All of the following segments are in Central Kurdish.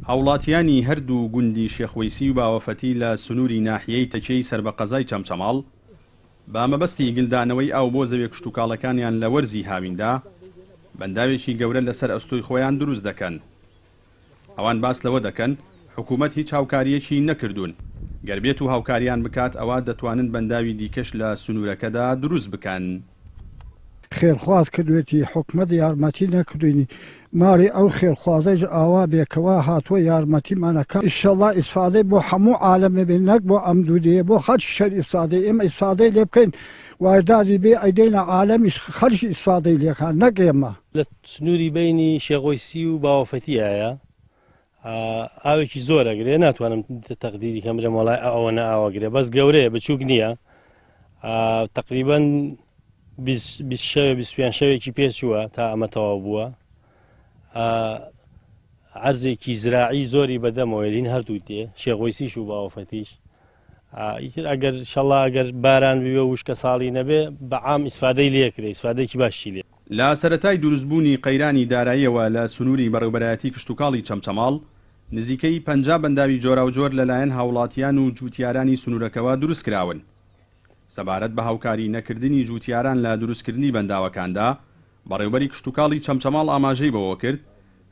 هاوڵاتیانی هەردوو گوندی شێخ وەیسی و باوەفەتی لە سنووری ناحیەی تەکیەی سەر بە قەزای چەمچەماڵ، بە مەبەستی گلدانەوەی ئاو بۆ زەویە کشتوکاڵەکانیان لە وەرزی هاویندا، بەنداوێکی گەورە لەسەر ئەستۆی خۆیان دروست دەکەن. ئەوان باس لەوە دەکەن، حکومەت هیچ هاوکارییەکی نەکردوون، گەر بێتو هاوکاریان بکات ئەوا دەتوانن بەنداوی دیکەش لە سنوورەکەدا دروست بکەن. خێرخواز کردوێتی حکومەت یارمەتی نەکردوینی ماڵی ئەو خێرخوازەیش ئاوا بێ کەوا هاتوە یارمەتیمان ئەکا ئیشەڵا ئیسفادەی بۆ هەموو عالەمێ بێ نەک بۆ ئەم دوو دێیە بۆ خەڵکی شەر ئیسفادەی ئێمە ئیسفادەی لێ بکەین وارداتی بێ ئەیدەینە عالەمیش خەڵکی ئیسفادەی لێکا نەک ئێمە. لە سنووری بەینی شێخ وەیسی و باوەفەتیایە ئاوێکی زۆر ئەگرێ ناتوانم تەقدیری کەم برێم وەڵای ئەوەنە ئاو ئەگرێ بەس گەورەیە بچووک نییە تقریبا 20 شەوێ 25 شەوێکی پێچووە تا ئەمە تەواو بووە عەرزێکی زراعی زۆری بەدەمەوە دین هەردوو دێ شێخ وەیسیش و باوەفەتیش ئیتر ئەگەر شەڵا ئەگەر باران بوێ وشکە ساڵی نەبێ بە عام ئیسفادەی لێکرێ ئیسفادەیەکی باشی لێ. لە سەرەتای دروستبوونی قەیرانی داراییەوە لە سنووری بەڕێوبەرایەتی کشتوکاڵی چەمچەماڵ، نزیکەی 50 بەنداوی جۆراوجۆر لەلایەن هاوڵاتیان و جووتیارانی سنوورەکەوە دروستکراون. سەبارەت بە هاوکاری نەکردنی جووتیاران لە دروستکردنی بەنداوەکاندا، بەڕێوبەری کشتوکاڵی چەمچەماڵ ئاماژەی بەوەکرد،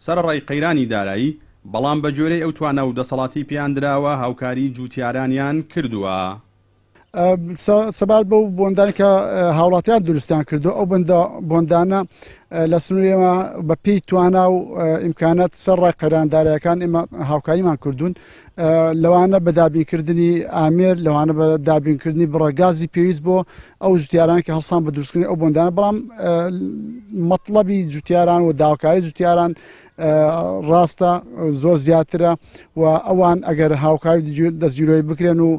سەرەڕای قەیرانی دارایی، بەڵام بەگوێرەی ئەو توانا و دەسەڵاتەی پێیان دراوە هاوکاری جووتیارانیان کردووە. سەبارەت بەو بۆندانەی کە هاوڵاتیان دروستیان کردو ئەو بۆندانە لە سنووری ئێمە بە پێی توانا و ئیمکانات سەر ڕای قەیراندارەکان ئێمە هاوکاریمان کردوون لەوانە بە دابینکردنی ئامێر لەوانە بە دابینکردنی بڕەگازی پێویست بۆ ئەو جوتیاران کە هەڵسان بە دروستکردنی ئەو بۆندانە بەڵام مەطلبی جوتیاران و داواکاری جوتیاران ڕاستە زۆر زیاترە و ئەوان ئەگەر هاوکاری دەستگیرۆی بکرێن و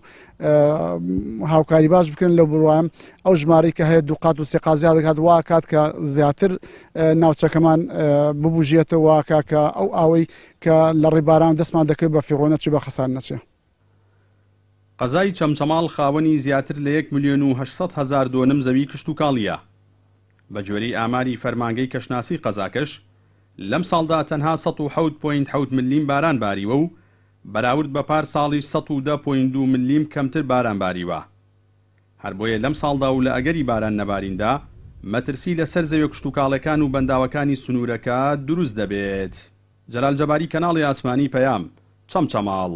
هاوکاری باش بکرێن لەو بڕوایم ئەو ژمارەی کە هەیە دووقات و سێقات زیاد دەکات واکات کە زیاتر ناوچەکەمان ببوژێتەوە واکا کە ئەو ئاوەی کە لە ڕێباران دەستمان دەکەوێت بە فیڕۆ نەچێ بە خەسار نەچێ. قەزای چەمچەماڵ خاوەنی زیاتر لە یەک ملیۆن و 800 هەزار دۆنم زەوی کشتوکاڵییە. بەگوێرەی ئاماری فەرمانگەی کەشناسی قەزاکەش، لەمساڵدا تەنها 107.7 ملیم باران باریوە و بەراورد بە پار ساڵیش 110.2 ملیم کەمتر باران باریوە. هەر بۆیە لەم ساڵدا و لە ئەگەری باران نەباریندا مەترسی لەسەر زەویە کشتوکاڵێکان و بەنداوەکانی سنوورەکە دروست دەبێت. جەلال جەباری کەناڵی ئاسمانی پەیام، چەمچەماڵ.